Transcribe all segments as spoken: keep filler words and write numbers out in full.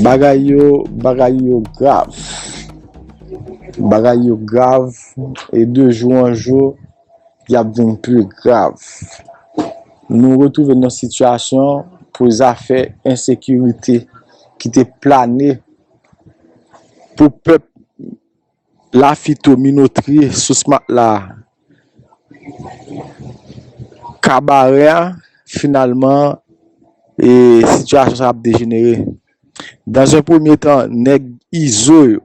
Bagay yo, bagay yo grav. Bagay yo grav, e de jou an jou, y ap vin pi grav. Nou retwouve nan sitiyasyon pou zafè ensekirite ki te plane pou pèp Lafito, Minotri, Sous Matla, Kabarè a, finalman, e sitiyasyon sa ap dejenere. Dans un premier temps, nèg Izo yo,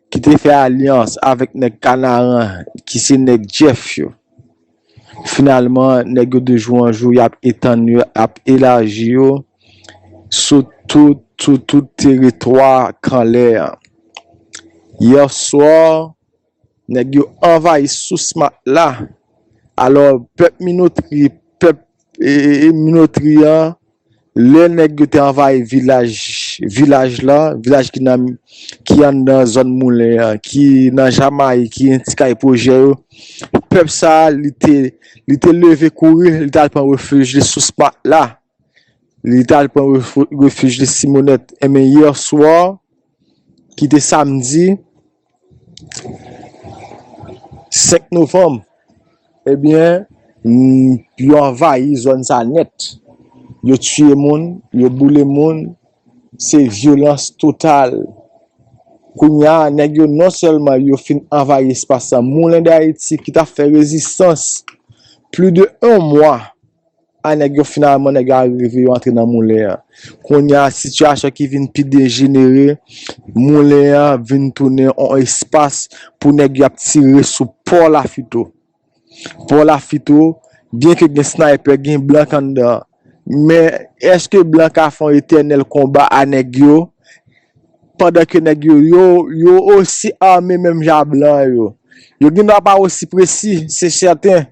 ki te fè alyans avèk nèg Kanaran, ki se nèg Jeff yo. Finalman, nèg yo de jou an jou, y ap etann yo, ap elaji yo sou tout, sou tout teritwa Kanlè an. Yè swa, nèg yo anvayi Sous Matla. Alò, pèp Minotri, pèp, e, e, e, Minotri an, lè nèg yo te anvayi vilaj, vilaj la, vilaj ki nan, ki anndan zòn Moulen an, ki nan Jamayik, ki yon ti kay pwojè yo, pèp sa a, li te, li te leve kouri, li t al pran refij li Sous Matla. Li t al pran refo-, refij li Simonèt. Enben, yè swa, ki te samdi senk novanm, ebyen, mm, yo anvayi zòn sa nèt. Yo tiye moun, yo boule moun, se vyolans total. Kounye a, nèg yo non sèlman yo fin anvayi espas sa, Moulen Dayiti ki t ap fè rezistans plis de yon mwa, a nèg yo finalman, nèg yo arive, yo antre nan moulen an. Kounye a, sitiyasyon ki vin pi dejenere, moulen an vin tounen yon espas pou nèg yo ap tire sou Pò Lafito. Pò Lafito, byenke gen snaypè, gen blank anndan, men èske blank ka fè yon etènèl konba a nèg yo, pandan ke nèg yo, yo, yo osi ame menm jan a blan yo? Yo gen dwa pa osi presi, se sèten,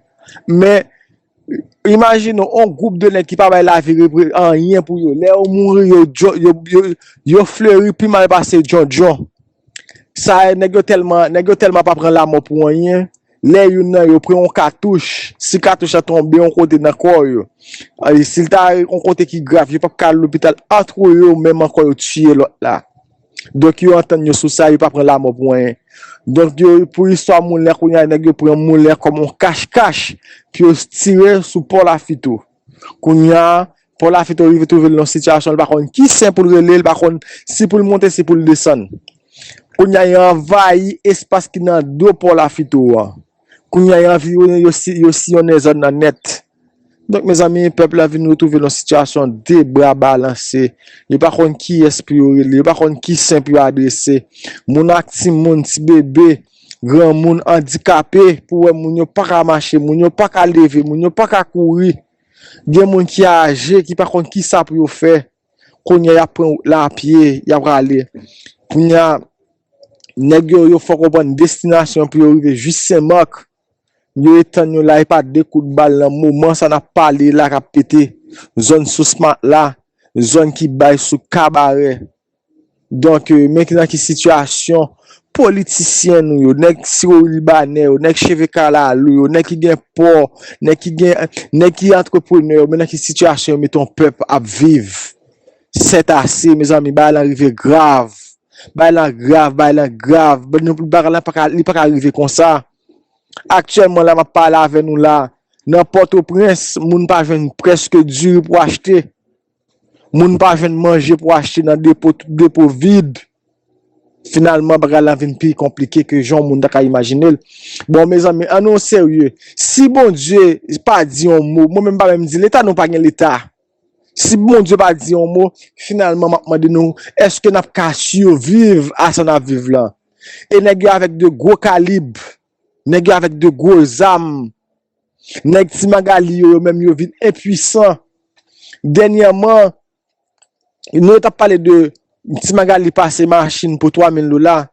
men imajine w, yon gwoup de nèg ki pa bay lavi repre-, anyen pou yo. Lè yo mouri, yo djo-, yo, yo, yo fleri pi mal pase djondjon. Sa, nèg yo tèlman, nèg yo tèlman pa pran lamò pou anyen. Lè youn nan yo pran yon katouch, si katouch la tonbe yon kote nan kò yo, e, si l ta yon kote ki grav, yo p ap ka al lopital antre yo menm ankò, yo tiye lòt la. Donk, yo antann yo sou sa, yo pa pran lamò pou anyen. Donk, yo, pou istwa moulen an, kounye a, nèg yo pran moulen an kòm yon kach-kach pou yo tire sou Pò Lafito. Kounye a, Pò Lafito rive twouve l nan sitiyasyon, li pa konn ki sen pou l rele, li pa konn si pou l monte, si pou l desann. Kounye a, yo anvayi espas ki nan do Pò Lafito an. Kounye a, yo anviwonnen, yo si-, yo siyonnen zòn nan nèt. Donk, mezanmi, pèp la vin retwouve l nan sitiyasyon de bra balanse. Yo pa konn kiyès pou yo rele, yo pa konn ki sen pou yo adrese. Moun ak timoun, ti bebe, granmoun, andikape, pou wè moun yo pa ka mache, moun yo pa ka leve, moun yo pa ka kouri. Gen moun ki aje, ki pa konn kisa pou yo fè. Kounye a, y ap pran wout la apye, y ap rale. Kounye a, nèg yo, yo fè konprann destinasyon pou yo rive jis Senmak. Yo etann yo la, e pa de kout bal nan moman sa n ap pale la k ap pete. Zòn Sous Matla, zòn ki bay sou Kabarè. Donk, e, men ki nan ki sitiyasyon politisyen nou yo, nèg siwo libanè yo, nèg cheve kalalou yo, nèg ki gen pò, nèg ki gen, nèg ki antreprenè yo, men nan ki sitiyasyon yo mete yon pèp ap viv. Sètase, mezanmi, bagay lan rive grav. Bagay lan grav, bagay lan grav. Bagay lan pa ka, li pa ka rive konsa. Aktyèlman, la m ap pale avè nou la, nan Pòtoprens, moun pa jwenn prèske diri pou achte. Moun pa jwenn manje pou achte nan depo, tout depo vid. Finalman, bagay la vin pi konplike ke jan moun ta ka imajine l. Bon, mezanmi, ann nou serye. Si Bondye pa di yon mo, mwen menm pa menm di Leta, nou pa gen Leta. Si Bondye pa di yon mo, finalman, m ap mande nou, èske n ap ka siviv a sa n ap viv lan? E nèg yo avèk de gwo kalib, nèg yo avèk de gwo zam, nèg Ti Magali yo, yo menm yo vin enpwisan. Dènyèman, nou t ap pale de Ti Magali pase machin pou twa mil dola.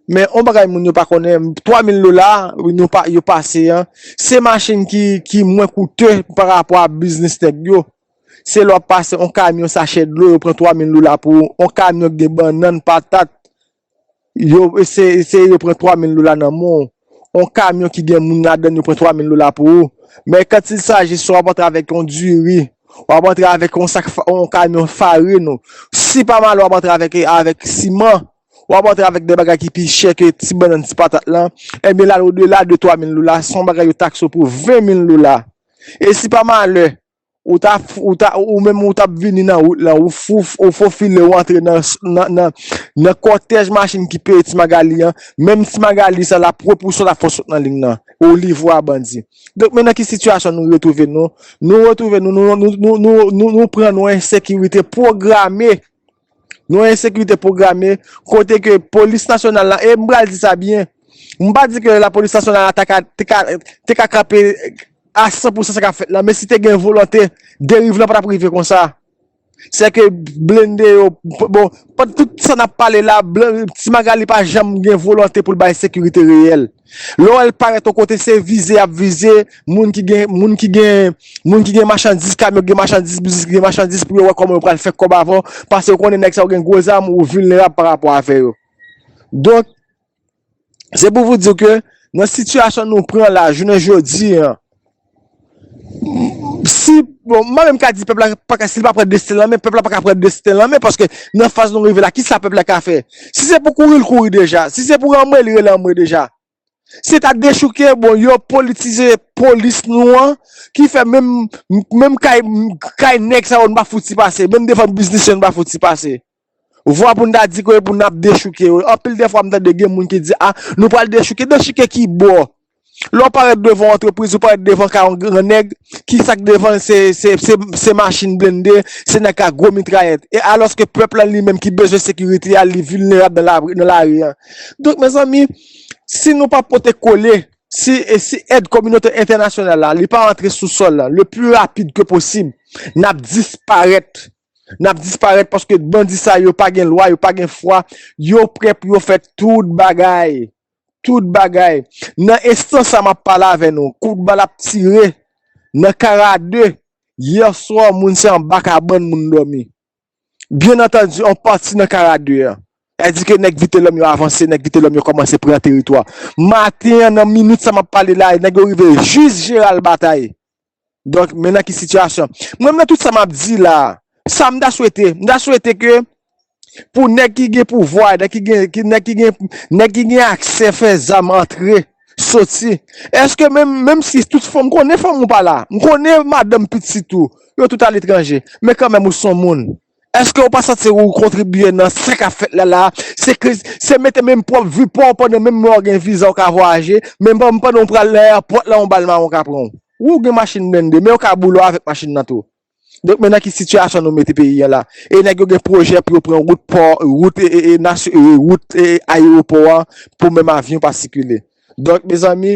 Men yon bagay moun yo pa konnen, twa mil dola, nou pa, yo pase an, se machin ki, ki mwen koute pa rapò a biznis nèg yo. Se lè w ap pase yon kamyon sachè dlo, yo pran twa mil dola pou ou. Yon kamyon ki gen bannann, patat, yo, se, se yo pran twa mil dola nan men w. Yon kamyon ki gen moun ladan l, yo pran twa mil dola pou ou. Men quand il s'agit si w ap antre avèk yon diri, w ap antre avèk yon sak, fa- yon kamyon farin, si pa malè w ap antre avèk, avèk siman, w ap antre avèk de bagay ki pi chè ke ti bannann, ti patat lan, ebyen l al odela de twa mil dola, se yon bagay yo takse w pou ven mil dola. E si pa malè, ou ta, ou ta, ou menm ou t ap vini nan wout lan, ou fou, ou fofile, ou antre nan, nan, nan, nan kòtèj machin ki peye Ti Magali an, menm Ti Magali sa l ap repouse w, l ap fè w sot nan liy nan, ou livre w a bandi. Donk, men nan ki sitiyasyon nou retwouve nou? Nou retwouve nou, nou, nou, nou, nou, nou, nou pran nou ensekirite pwograme. Nou ensekirite pwograme, kote ke polis nasyonal la, e m pral di sa byen, m pa di ke lapolis nasyonal la ta ka, te ka, te ka kanpe a san pou san sa k ap fèt la, men si te gen volonte, deriv lan pa t ap rive konsa. Se ke blende yo, bon, pandan tout sa n ap pale la, blan- Ti Magali pa janm gen volonte pou l bay sekirite reyèl. Lè w wè l parèt yon kote, se vize y ap vize moun ki gen, moun ki gen, moun ki gen machandiz, kamyon ki gen machandiz, biznis ki gen machandiz, pou yo wè kòman yo pral fè kòb avè w, paske yo konnen nèg sa yo gen gwo zam, ou vilnerab pa rapò avè yo. Donk, se pou vous dire ke nan sitiyasyon nou pran la, jounen jodi an, si, bon, mwen menm ka di pèp la pa ka, si l pa pran desten l nan men, pèp la pa ka pran desten l nan men, paske nan faz nou rive la, kisa pèp la ka fè? Si se pou kouri, l kouri deja. Si se pou ranmwe, li ranmwe deja. Se ta dechouke, bon, yo politize polis nou an, ki fè menm, menm kay, kay nèg sa yo, nou pa fouti pase, menm devan biznis yo, nou pa fouti pase. Vwa pou n ta di ke pou n ap dechouke yo. Anpil de fwa, m tande gen moun ki di, a, nou pral dechouke. Dechouke ki bò? Lè w parèt devan yon antrepriz, ou parèt devan kay yon gran nèg, ki sa k devan l, se, se, se, se machin blende, se nèg k ak gwo mitrayèt. E alòske pèp la li menm ki bezwen sekirite a, li vilnerab nan la, nan lari an. Donk, mezanmi, si nou pa pote kole, si, e si èd kominote entènasyonal la, li pa antre sou sòl la, le pli rapid ke posib, n ap disparèt. N ap disparèt paske bandi sa yo pa gen lwa, yo pa gen fwa, yo prè pou yo fè tout bagay. Tout bagay. Nan enstan sa m ap pale avè nou, kout bal ap tire nan Kara de. Yè swa, moun se anba kabann moun dòmi. Byen antandi, yon pati nan Kara de an. Sa di ke nèg Vitelòm yo avanse, nèg Vitelòm yo kòmanse pran teritwa. Maten an, nan minit sa m ap pale la, nèg yo rive jis Jeral Batay. Donk, men nan ki sitiyasyon. Mwen, nan tout sa m ap di la, sa m ta swete, m ta swete ke pou nèg ki gen pouvwa, nèg ki gen, ki, nèg ki gen, nèg ki gen aksè fè zam antre, soti. Èske menm, menm si tout fanm, m konnen fanm ou pa la, m konnen madanm pitit ou, yo tout aletranje, men kanmenm ou se yon moun. Èske ou pa santi ou kontribye nan sa k ap fèt la la? Se ke, se mete menm pwòp vi pa w pandan menm lè w gen viza ou ka vwayaje, men pandan w pral nan ayewopò la yon bal mawon ka pran w. Wi, w gen machin blende, men yo ka boule w avèk machin nan tou. Donk, men nan ki sitiyasyon nou mete peyi an la. E nèg yo gen pwojè pou yo pran wout pò, wout, e, e, e, nasyon, e, wout, e, ayewopò an pou menm avyon pa sikile. Donk, mezanmi,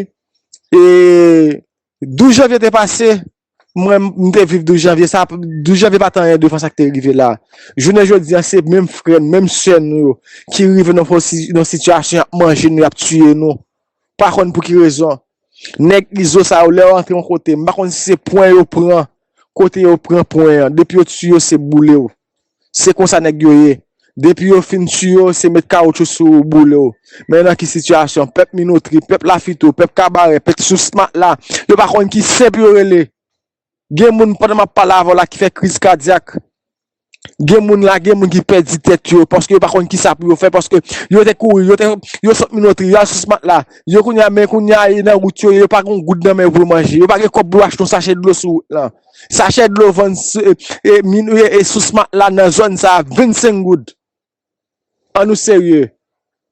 e, douz janvye te pase, mwen, m te viv douz janvye, sa, douz janvye pa t anyen devan sa k te rive la. Jounen jodi an, se menm frè n, menm sè nou yo, ki rive nan fon si- nan sitiyasyon y ap manje nou, y ap tiye nou. Pa konn pou ki rezon. Nèg Izo sa yo, lè yo antre yon kote, m pa konn si se pwen yo pran, kote yo pran pwen an. Depi yo tiye w, se boule w. Se konsa nèg yo ye. Depi yo fin tiye w, se met kawotchou sou ou, boule w. Men nan ki sitiyasyon? Pèp Minotri, pèp Lafito, pèp Kabarè, pèp Sousmatla, yo pa konn ki sen pou yo rele. Gen moun pandan m ap pale avè w la ki fè kriz kadyak. Gen moun la, gen moun ki pèdi tèt yo, paske yo pa konn kisa pou yo fè, paske yo te kouri, yo te, yo sot Minotri, yo al Sousmatla. Yo kounye a, men kounye a, yo nan wout yo, yo pa gen goud nan men yo pou yo manje. Yo pa gen kòb pou yo achte yon sachè dlo sou wout lan. Sachè dlo vann s- e, e, min- e, e, Sousmatla nan zòn sa a vennsenk goud. An nou serye?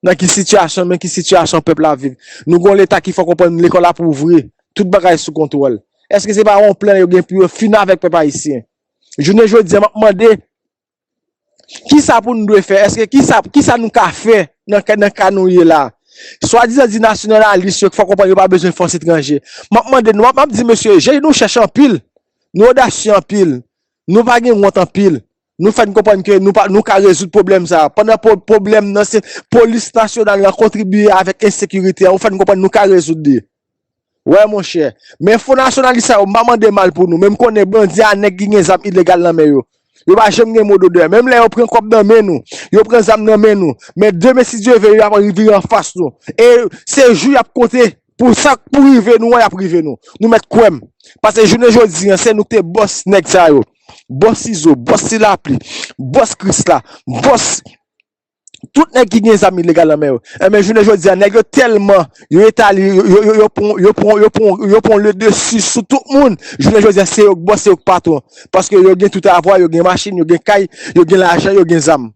Nan ki sitiyasyon, men ki sitiyasyon pèp la viv? Nou gen yon leta ki fè w konprann lekòl ap ouvri, tout bagay sou kontwòl. Èske se pa yon plan yo gen pou yo fini avèk pèp ayisyen? Jounen jodi a, m ap mande, kisa pou n dwe fè? Èske kisa, kisa nou ka fè nan ka, nan ka nou ye la? Swadizan di nasyonalis yo k fè w konprann yo pa bezwen fòs etranje. M ap mande nou, m ap, m ap di mesye, je nou chèch anpil, nou odasye anpil, nou pa gen wont anpil. Nou fè n konprann ke nou, pa, nou ka rezoud pwoblèm sa a. Pandan pwoblèm nan, se polis nasyonal la kontribye avèk ensekirite a. Ou fè n konprann nou ka rezoud li. Wè, monchè. Men fo nasyonalis sa yo, m pa mande mal pou nou, men m konnen bandi a nèg ki gen zam ilegal nan men yo. Yo pa janm gen mo dodè. Menm lè yo pran kòb nan men nou, yo pran zam nan men nou. Men demen, si Dye vle, y ap vire anfas nou. E se jou y ap konte pou sa k pou rive nou an, y ap rive nou. Nou mèt kwè m. Paske jounen jodi an, se nou k te bòs nèg sa yo. Bòs Izo, bòs Ti Lapli, bòs Krisla, bòs tout nèg ki gen zam ilegal nan men yo. Enben, jounen jodi a, nèg yo tèlman, yo etale, yo, yo, yo, yo pran, yo pran, yo pran, yo pran le desi sou tout moun. Jounen jodi a, se yo k bòs, se yo k patwon. Paske yo gen tout avwa, yo gen machin, yo gen kay, yo gen lajan, yo gen zam.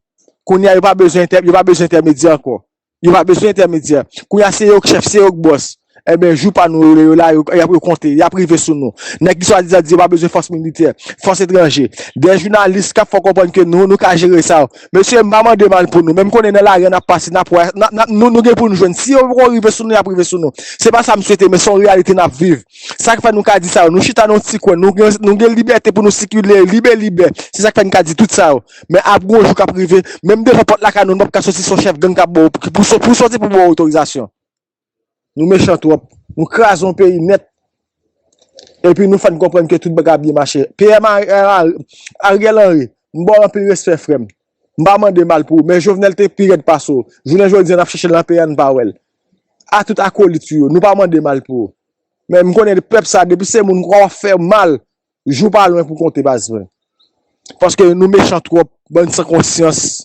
Kounye a, yo pa bezwen entè, yo pa bezwen entèmedyè ankò. Yo pa bezwen entèmedyè. Kounye a, se yo k chèf, se yo k bòs. Enben, jou pa nou yo, yo la, yo, y ap, yo konte, y ap rive sou nou. Nèg ki swadizan di yo pa bezwen fòs militè, fòs etranje. Dè jounalis k ap fè w konprann ke nou, nou ka jere sa. Mesye, m pa mande mal pou nou, men m konnen nan lari a n ap pase, n ap wè, n ap, n ap, nou, nou gen pou nou jwenn. Si yo poko rive sou nou, y ap rive sou nou. Se pa sa m swete, men se yon reyalite n ap viv. Sa k fè nou ka di sa yo. Nou chita nan yon ti kwen, nou gen, nou gen libète pou nou sikile, libe, libè. Se sa k fè n ka di tout sa yo. Men ap gen yon jou k ap rive, menm devan pòt lakay nou, nou p ap ka soti, se yon chèf gang k ap ba w pou, pou, pou soti pou ba w otorizasyon. Nou mechan twòp. Nou kraze yon peyi nèt. Epi nou fè n konprann ke tout bagay ap byen mache. P M Ar-, Ar-, Ariel Henry, m ba w anpil respè, frè m. M pa mande mal pou ou, men Jovenel te pi rèd pase w. Jounen jodi a, n ap chèche l nan peyi a, n pa wè l. A tout akolit ou yo, nou pa mande mal pou ou. Men m konnen pèp sa, depi se moun kwa w ap fè mal, jou pa lwen pou konte, baz mwen. Paske nou mechan twòp, bann san konsyans.